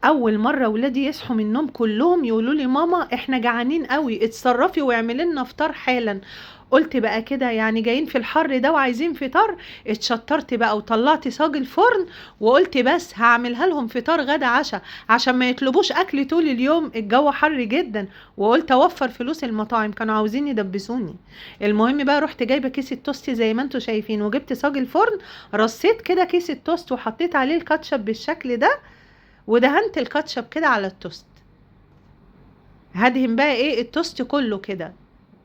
اول مرة ولادي يصحوا من النوم كلهم يقولوا لي ماما احنا جعانين قوي، اتصرفي واعملي لنا فطار حالا. قلت بقى كده يعني جايين في الحر ده وعايزين فطار، اتشطرت بقى وطلعت صاج الفرن وقلت بس هعملها لهم فطار غدا عشاء عشان ما يطلبوش اكل طول اليوم، الجو حر جدا، وقلت اوفر فلوس المطاعم كانوا عاوزين يدبسوني. المهم بقى رحت جايبه كيس التوست زي ما انتم شايفين، وجبت صاج الفرن رصيت كده كيس التوست وحطيت عليه الكاتشب بالشكل ده، ودهنت الكاتشب كده على التوست. هدهن بقى ايه التوست كله كده،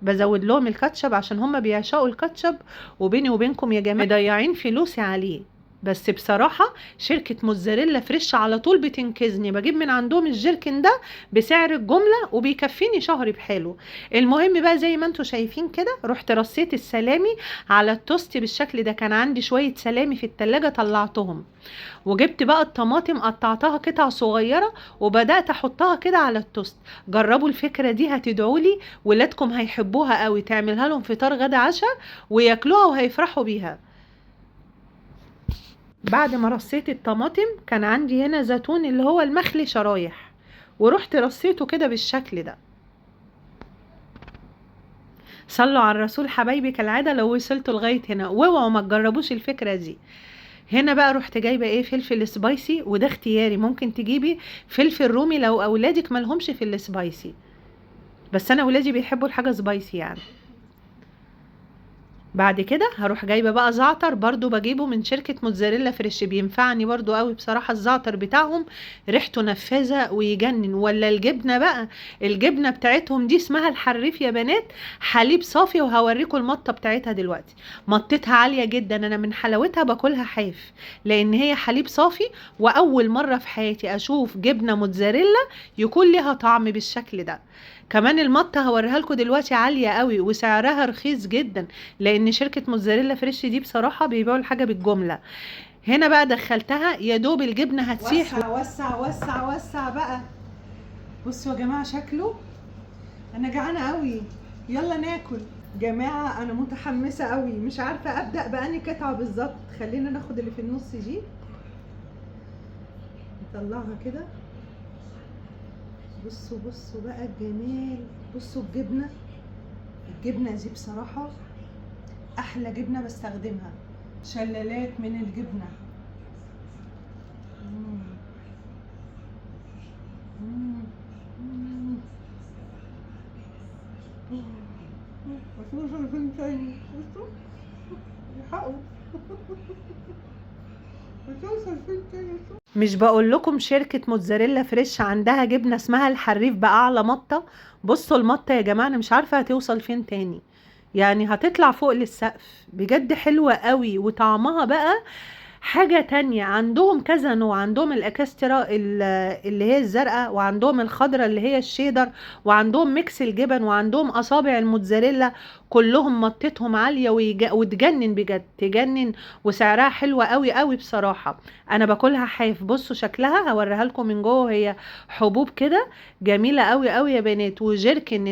بزود لهم الكاتشب عشان هما بيعشقوا الكاتشب، وبيني وبينكم يا جماعة مضيعين فلوسي عليه، بس بصراحة شركة موتزاريلا فريش على طول بتنكزني، بجيب من عندهم الجيركن ده بسعر الجملة وبيكفيني شهر بحاله. المهم بقى زي ما انتم شايفين كده رحت رصيت السلامي على التوست بالشكل ده، كان عندي شوية سلامي في التلاجة طلعتهم، وجبت بقى الطماطم قطعتها قطع صغيرة وبدأت احطها كده على التوست. جربوا الفكرة دي هتدعولي، ولادكم هيحبوها قوي، تعملها لهم فطار غدا عشاء وياكلوها وهيفرحوا بيها. بعد ما رصيت الطماطم كان عندي هنا زيتون اللي هو المخلي شرايح، ورحت رصيته كده بالشكل ده. صلوا على الرسول حبايبي كالعادة لو وصلتوا لغاية هنا، واوعوا ما تجربوش الفكرة دي. هنا بقى رحت جايبة ايه فلفل spicy، وده اختياري، ممكن تجيبي فلفل رومي لو اولادك مالهمش في ال spicy، بس انا ولادي بيحبوا الحاجة spicy يعني. بعد كده هروح جايبه بقى زعتر، برضو بجيبه من شركة موتزاريلا فريش، بينفعني برضو قوي بصراحة، الزعتر بتاعهم ريحته نفاذه ويجنن. ولا الجبنة بقى، الجبنة بتاعتهم دي اسمها الحريف يا بنات، حليب صافي، وهوريكم المطه بتاعتها دلوقتي، مطتها عالية جدا، انا من حلاوتها باكلها حاف لان هي حليب صافي، واول مرة في حياتي اشوف جبنه موتزاريلا يكون لها طعم بالشكل ده. كمان المطه هوريها لكم دلوقتي عالية قوي وسعرها رخيص جدا، لان شركة موتزاريلا فريش دي بصراحة بيبيعوا الحاجة بالجملة. هنا بقى دخلتها يا دوب الجبنة هتسيح. وسع وسع وسع وسع بقى. بصوا يا جماعة شكله، انا جعانة قوي، يلا ناكل. جماعة انا متحمسة قوي، مش عارفه ابدا بأني قطعه بالظبط. خلينا ناخد اللي في النص دي نطلعها كده. بصوا بصوا بقى الجمال، بصوا الجبنة، الجبنة دي بصراحة احلى جبنه بستخدمها، شلالات من الجبنة. بصوا الحقوا مش بقول لكم شركة موتزاريلا فريش عندها جبنة اسمها الحريف بأعلى مطة؟ بصوا المطة يا جماعة، أنا مش عارفة هتوصل فين تاني، يعني هتطلع فوق للسقف بجد، حلوة قوي وطعمها بقى حاجة تانية. عندهم كذا نوع، عندهم الاكسترا اللي هي الزرقاء، وعندهم الخضرة اللي هي الشيدر، وعندهم mix الجبن، وعندهم اصابع الموتزاريلا، كلهم مطتهم عالية وتجنن بجد، تجنن، وسعرها حلوة قوي قوي بصراحة. انا باكلها حاف. بصوا شكلها هوريها لكم من جوه، هي حبوب كده جميلة قوي قوي يا بنات. وجيركن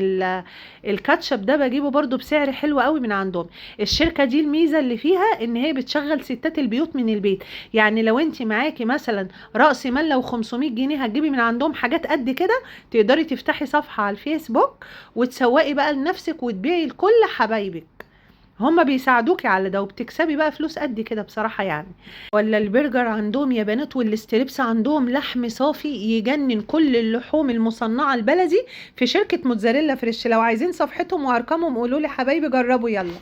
الكاتشب ده بجيبه برضو بسعر حلو قوي من عندهم. الشركة دي الميزة اللي فيها ان هي بتشغل ستات البيوت من البيت، يعني لو انت معاكي مثلا رأس مال لو 500 جنيه هتجيبي من عندهم حاجات قد كده، تقدري تفتحي صفحة على الفيسبوك وتسوقي بقى لنفسك وتبيعي لكل حبايبك، هما بيساعدوكي على ده وبتكسبي بقى فلوس قد كده بصراحة يعني. ولا البرجر عندهم يا بنات وال strips عندهم لحم صافي يجنن، كل اللحوم المصنعة البلدي في شركة موتزاريلا فريش. لو عايزين صفحتهم وارقامهم قولوا لي حبايبي، جربوا يلا.